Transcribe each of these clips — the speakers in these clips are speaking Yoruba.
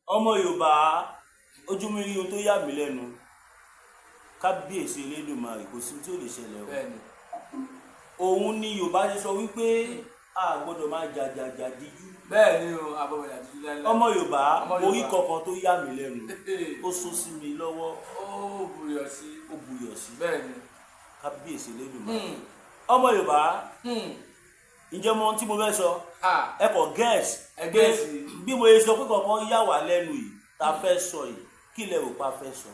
Ọmọ Yorùbá, ojú mi rí ohun tó yà mí lẹ́nu. Kábíyèsí Elédùmarè, kò sí tí ò lè ṣẹlẹ̀ o. Òun ni Yorùbá ṣe sọ wípé a gbọ́dọ̀ máa jàjàjà díjú. Bẹ́ẹ̀ ni o, àbọ̀bọ̀jà díjú láíláí. Ọmọ Yorùbá, Ọmọ orí Yorùbá. kankan tó yà mí lẹ́nu, ó sún sí mi lọ́wọ́. Ó buyọ̀ sí. Ó buyọ̀ sí. Kábíyèsí Elédùmarè. Ọmọ Yorùbá, ǹjẹ́ mo ohun tí mo fẹ́ sọ? Ẹ kò guess. Ẹ pé guess. Bí mo ṣe sọ pé kankan yà wá lẹ́nu yìí ta fẹ́ sọ yìí, kí lẹ rò pa fẹ́ sọ?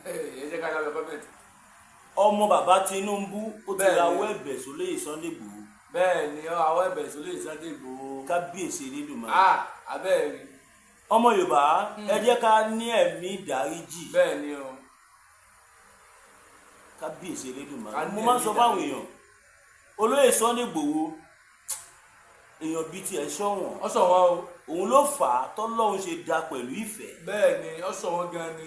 Ẹ jẹ́ ká dábẹ́ comment. Ọmọ bàbá Tinubu, ó ti rawọ́ ẹ̀bẹ̀ sólóyè Sunday Igboho. Bẹ́ẹ̀ ni, àwọn ẹ̀bẹ̀ sólè Sunday Igboho. Kábíyèsí Elédùmarè. Abẹ́ẹ̀ rí. Ọmọ Yorùbá, ẹ jẹ́ ká ní ẹ̀mí ìdáríjì. Bẹ́ẹ̀ ni o. Kábíyèsí Elédùmarè. Ká ní Mo máa ń ẹ̀mí sọ fáwọn ìdáríjì. èèyàn, olóyè Sunday Igboho, èèyàn bíi tiẹ̀ ṣọ̀wọ́n. Ọ sọ wọn o. Òun ló fà á tọ́lọ́run ṣe dá pẹ̀lú ìfẹ́. Bẹ́ẹ̀ ni, ọ sọ wọn gan ni.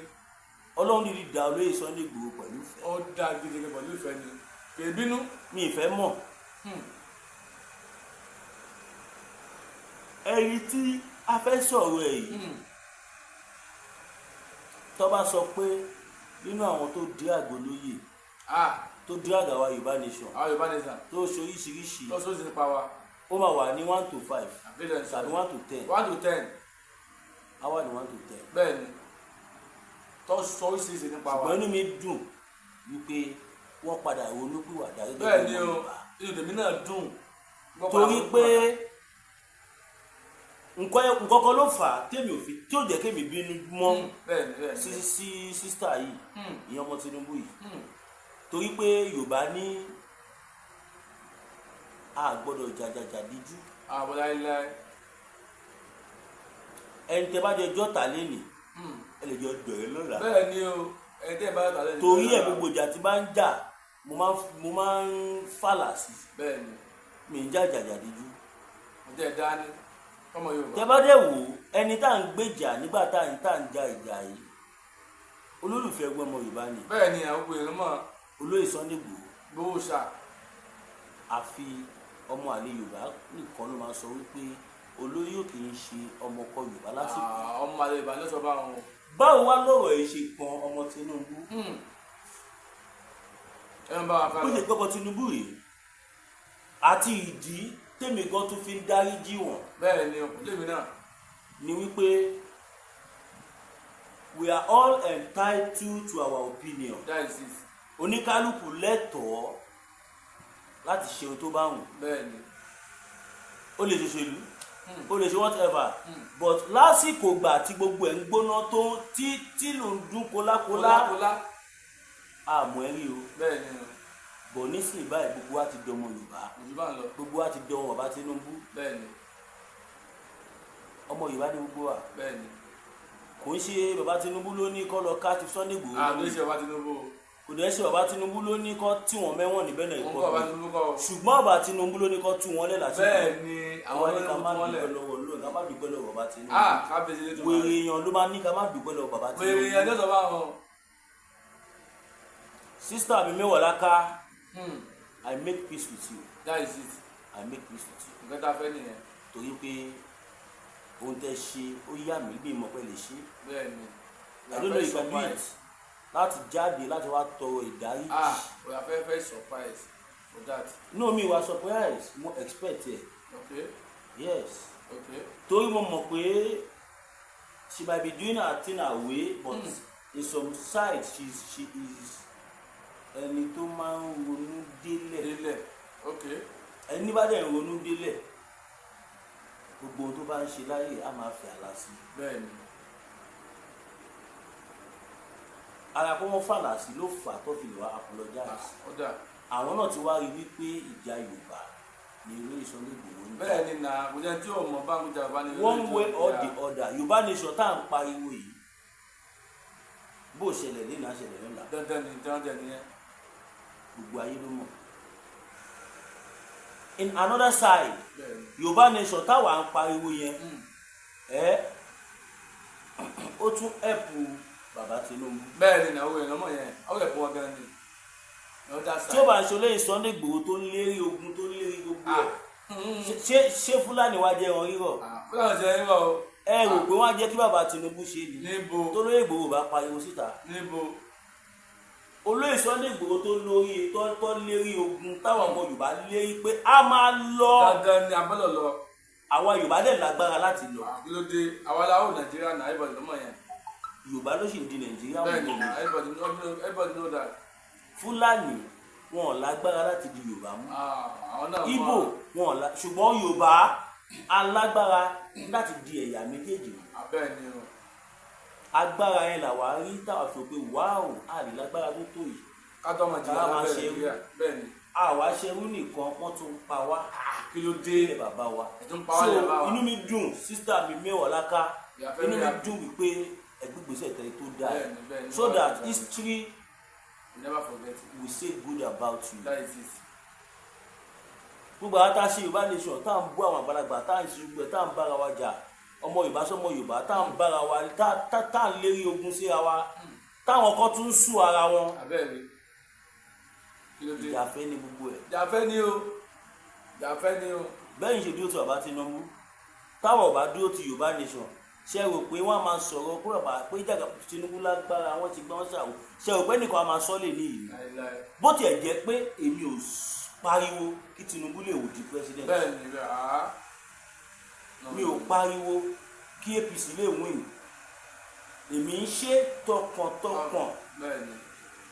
Ọlọ́run dídí dá olóyè Sunday Igboho pẹ̀lú ìfẹ́. Ó dá gidigidi pẹ̀lú ìfẹ́ ni, kì í bínú. Mi ìfẹ́ mọ̀. Ẹni tí a fẹ́ sọ̀rọ̀ ẹ̀ yìí, tó bá sọ pé nínú àwọn tó dí àgọ́ lóyè, tó dí àgọ́ àwa Yorùbá nation, Àwọn Yorùbá nation, tó ṣe oríṣiríṣi, tó sóòsì nípa wa, ó máa wà ní 1 to 5 àbílẹ̀ tàbí 1 to 10. 1 to 10. Á wà ní 1 to 10. Bẹ́ẹ̀ ni, tó sọ oríṣiríṣi nípa wa. Ṣùgbọ́n inú mi dùn wípé wọ́n padà ronúpìwàdà gẹ́gẹ́ Bẹ́ẹ̀ bí ni ọmọ o. Yorùbá. Inú tèmi náà dùn. Torí pé nǹkan nǹkan kan ló fà á tèmi ò fi tí ò jẹ́ kémi bínú mọ́ bẹ́ẹ̀ ni bẹ́ẹ̀ ni sí sister yìí, ìyẹn ọmọ Tinubu yìí, torí pé Yorùbá ní a gbọ́dọ̀ jàjàjà díjú. Àbọ̀ láíláí. Ẹni tẹ́ bá jẹ jọ́ta lénìí, ẹ lè jọ dọ̀rẹ́ lọ́la. Bẹ́ẹ̀ ni o, ẹni tẹ́ ẹ bá tà lẹ́nu. Torí ẹ̀, gbogbo ìjà tí bá ń jà, mo máa ń fàlà sí. Bẹ́ẹ̀ ni. Mi ń jà jàjà díjú. Mo tẹ́ ẹ dání ọmọ Yorùbá. Tẹ́ bá dẹ̀ wò ó, ẹni tá à ń gbèjà nígbà tá à ń ja ìjà yìí, olólùfẹ́ ẹgbẹ́ ọmọ Yorùbá ni. Bẹ́ẹ̀ ni, àwọn obìnrin mọ̀. Olóyè Sunday Igboho. Gbowó ṣá. Àfi ọmọ àlè Yorùbá nìkan ló máa sọ wípé olóyè ò kì í ṣe ọmọkọ Yorùbá lásìkò. Ọmọ àlè Yorùbá ló sọ báwọn o. Báwo wá lọ́rọ̀ yìí ṣe kan ọmọ Tinubu? Ẹ ń bá wa ká Bó lọ. ṣe gbọ́kọ̀ Tinubu rèé àti ìdí tèmi gan tún fi ń dáríjì wọ́n Bẹ́ẹ̀ ni, ọkùnrin lèmi náà. ni wípé we are all entitled to our opinion. That is it. Oníkálukú lẹ́tọ̀ọ́ láti ṣe ohun tó bá wù. Bẹ́ẹ̀ ni. Ó lè ṣòṣèlú, ó lè ṣe whatever, but lásìkò gbà tí gbogbo ẹ̀ ń gbóná, tó tí tí ló ń dún kólákólá, Kólákólá. Àmọ́ ẹ rí o. Bẹ́ẹ̀ ni o. Bọ̀ nísìnyí báyìí, gbogbo wa ti dọmọ Yorùbá. Ojú bá ń lọ. Gbogbo wa ti dọmọ bàbá Tinubu. Bẹ́ẹ̀ ni. Ọmọ Yorùbá ní gbogbo wa. Bẹ́ẹ̀ ni. Kò ń ṣe bàbá Tinubu ló ní kọ́ lọ ká ti Sunday Igboho. Àgbẹ̀ ṣe bàbá Tinubu o. Kò dẹ̀ ṣe bàbá Tinubu ló ní kọ́ tí wọ́n mẹ́wọ̀n ní Benin Òun kọ́ bàbá Republic. Tinubu kọ́ o. Ṣùgbọ́n bàbá Tinubu ló ní kọ́ tú wọn lẹ̀ lásìkò. Bẹ́ẹ̀ ni, àwọn Àwọn ní ká má olóyún wọn lẹ̀. dúpẹ́ lọ́wọ́ lóyún, ká má dúpẹ́ lọ́wọ́ bàbá Tinubu. Kábíyèsí lè tún. Wèrè èèyàn ló máa ní ká má dúpẹ́ lọ́wọ́ bàbá Wèrè èèyàn Tinubu. ló sọ báwọn. Sister mi mẹ́wàá láká, I make peace with you. That is it. I make peace with you. Nǹkan tá a fẹ́ nìyẹn. Torí pé ohun tẹ́ ṣe, ó yà mí bí mo pẹ́ lè ṣe. Bẹ́ẹ̀ ni. I don't know you can do it láti jáde láti wá tọrọ ìdáríjì. We are very, very surprised for that. No, mi wa surprise, mo expect ẹ. Yes. Torí mo mọ̀ pé she might be doing her thing her way, but in some side she is ẹni tó máa ń ronú délẹ̀. Délẹ̀, okay. Ẹni bá dẹ̀ ń ronú délẹ̀, gbogbo ohun tó bá ń ṣe láyè, á máa fi àlà sí. Bẹ́ẹ̀ ni. Ara pé wọ́n fàlà sí ló fà á tó fi lè wá apologize. Ó dà. Àwọn náà ti wá rí wípé ìjà Yorùbá ni olóyè Sunday Igboho ń jà. Bẹ́ẹ̀ ni, nà kò jẹ́ tí ò mọ̀ bá ń jà bá ní. One way or the other, Yorùbá nation tá à ń pariwo yìí, bó ṣẹlẹ̀ lẹ́nu, á ṣẹlẹ̀ lọ́la. Dandan ni, dandan nìyẹn. Gbogbo ayé ló mọ̀. In another side, Bẹ́ẹ̀ ni. Yorùbá nation táwa ń pariwo yẹn, ẹ ó tún help bàbá Tinubu. Bẹ́ẹ̀ ni, nàwó yẹn lọ́mọ yẹn, ó lè fún wọn gan ni another side. Tí ó bá ń ṣe olóyè Sunday Igboho tó ń lérí ogun, tó ń lérí gbogbo ẹ̀, ṣé Fúlàní wá jẹ́ wọn rírọ̀? Fúlàní ṣe ń rọ o. Ẹ rò pé wọ́n á jẹ́ kí bàbá Tinubu ṣe ni? Níbo? Tó lóye Ìgbòho bá pariwo síta. Níbo? Olóyè Sunday Ìgbòho tó lórí tó lérí ogun táwọn ọmọ Yorùbá lérí pé a máa lọ. Dandan ni, abọ́lọ̀ lọ. Àwa Yorùbá dẹ̀ lágbára láti lọ. Kí ló dé? Àwa la ó Nàìjíríà náà, everybody ló mọ̀ yẹn. Yorùbá ló sì ń di Nàìjíríà Bẹ́ẹ̀ mú ni. lónìí. Everybody know that. Fúlàní wọn ò lágbára láti di Yorùbá mú. Ah, àwọn náà mọ̀. Ìgbò wọn ò lá, ṣùgbọ́n Yorùbá alágbára láti di ẹ̀yà méjèèjì mú. Bẹ́ẹ̀ ni o. Agbára yẹn làwa rí táwa fi rò pé wáò, a lè lágbára tó tó yìí. Ká tó máa jìyà Ká máa lábẹ́ ṣe Nàìjíríà, bẹ́ẹ̀ ni. Àwa ṣerú nìkan, wọ́n tún pa wá Kí ló dé? ilé bàbá wa. Ẹ̀tún pa wá So lè bá wa. inú mi dùn, sister mi Mewolaka. We are very Inú mi happy. dùn wípé ẹgbẹ́gbèsè tẹ̀lé tó dáa, Bẹ́ẹ̀ni, bẹ́ẹ̀ni. so that history We never forget it. will say good about you. That is it. Gbogbo àwọn tá a ṣe Yorùbá nation, tá à ń bú àwọn àgbàlagbà, tá à ń ṣe gbogbo ẹ̀, tá à ń bára wa jà, ọmọ Yorùbá sọmọ Yorùbá, tá à ń bára wa, tá à ń lérí ogun síra wa, táwọn kan tún ń sùn ara wọn. Abẹ́rẹ́, kí ló dé? Ìjàfẹ́ ni gbogbo ẹ̀. Jàfẹ́ ni o, jàfẹ́ ni o. Bẹ́ẹ̀ ṣe dúró ti bàbá Tinubu, táwọn ọba dúró ti Yorùbá nation, ṣe rò pé wọ́n á máa sọ̀rọ̀ pé bàbá pé jàgà Tinubu lágbára, wọ́n ti gbọ́n wọ́n ṣàwò? Ṣe rò pé nìkan á máa sọ lè ní ìlú? Láíláí. Bó tiẹ̀ jẹ́ pé èmi ò pariwo kí Tinubu lè wò di president. Bẹ́ẹ̀ ni, bẹ́ẹ̀ àá. Mi ò pariwo kí APC lè win. Èmi ń ṣe tọkàntọkàn. Bẹ́ẹ̀ ni.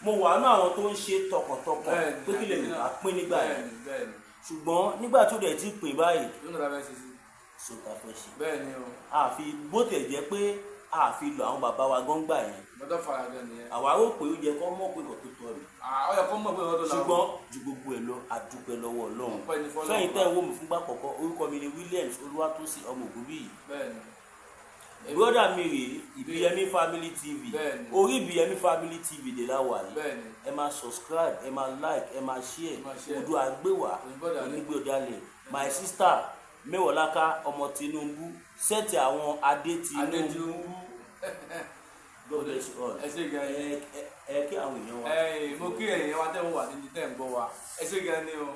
Mo wà ní àwọn tó ń ṣe tọkàntọkàn Bẹ́ẹ̀ ni. pé kí lè Yorùbá pín nígbà yẹn. Bẹ́ẹ̀ ni, bẹ́ẹ̀ ni. Ṣùgbọ́n nígbà tó dẹ̀ ti pín báyìí, Yóò náà fẹ́ ṣe sí. Sọta fẹ́ ṣe. Bẹ́ẹ̀ ni o. Àfi bó tiẹ̀ jẹ́ pé àfi lọ àwọn bàbá wa gángbà yẹn. Gbọ́dọ̀ fara gan nìyẹn. Àwa rò pé ó yẹ kó mọ̀ pé nǹkan tó tọ́ ni. Ó yẹ kó mọ̀ pé ọdún làwọn. Ṣùgbọ́n ju gbogbo ẹ̀ lọ, a dúpẹ́ lọ́wọ́ Ọlọ́run. Ọpẹ́ ni fọ́lọ́run. Fẹ́yìn tẹ́ ń wò mí fúngbà kọ̀ọ̀kan, orúkọ mi ni Williams Olúwatósìn ọmọ Ògúnbíyì. Bẹ́ẹ̀ ni. Brother mi rèé, Ìbíyẹmí Family TV. Bẹ́ẹ̀ni. Orí Ìbíyẹmí Family TV dè láwà yìí. Bẹ́ẹ̀ni. Ẹ máa subscribe, ẹ máa like, ẹ máa share. Ẹ máa share. Odò àgbéwà Òyìnbó. Onígbòdalẹ̀, my sister Mewolaka ọmọ Tinubu, sẹ́ẹ̀tì àwọn adé Adé Tinubu. Tinubu. God bless you all. Ẹ ṣé gan ni. Ẹ kí àwọn èèyàn wa. Ẹ mo kí ẹ̀yin wa tẹ́ ń wà níbi tẹ́ ń gbọ́ wa, ẹ ṣé gan ni o,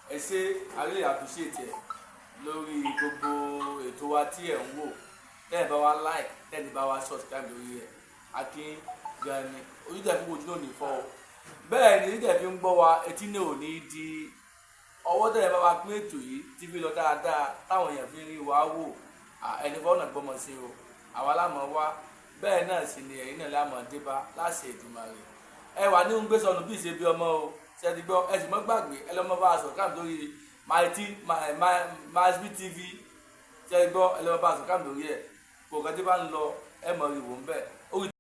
ẹ ṣé. I really appreciate ẹ lórí gbogbo ètò wa tí ẹ̀ ń wò, tẹ́ ẹ̀ bá wa like, tẹ́ ẹ̀ bá wa subscribe lórí ẹ̀. Akin gan ni. Ojú tẹ̀ fi wojú náà ní fọ́ o, bẹ́ẹ̀ ni ojú tẹ̀ fi ń gbọ́ wa, etí náà ò ní di. Ọwọ́ tẹ̀ ẹ̀ bá wa pín ètò yìí tí fi lọ dáadáa, táwọn èèyàn fi ń rí wa wò, ẹni fọ́ ọ̀nà gbọ́mọ sí o. Àwa lámọ̀ wá, bẹ́ẹ̀ náà sì ni ẹ̀yin náà lámọ̀ dé bá láṣẹ Èdùmàrè. Ẹ wà ní ń gbé sọnù bí ìṣe bí ọmọ o ṣe ti gbọ́. Ẹ sì mọ́ gbàgbé, ẹ lọ́mọ bá a sọ̀ káàmì lórí my TV. Ṣe ti gbọ́? Ẹ lọ́mọ bá a sọ̀ káàmì lórí ẹ̀ kò kàn tí bá ń lọ, ẹ mọ̀ ìwò ń bẹ̀.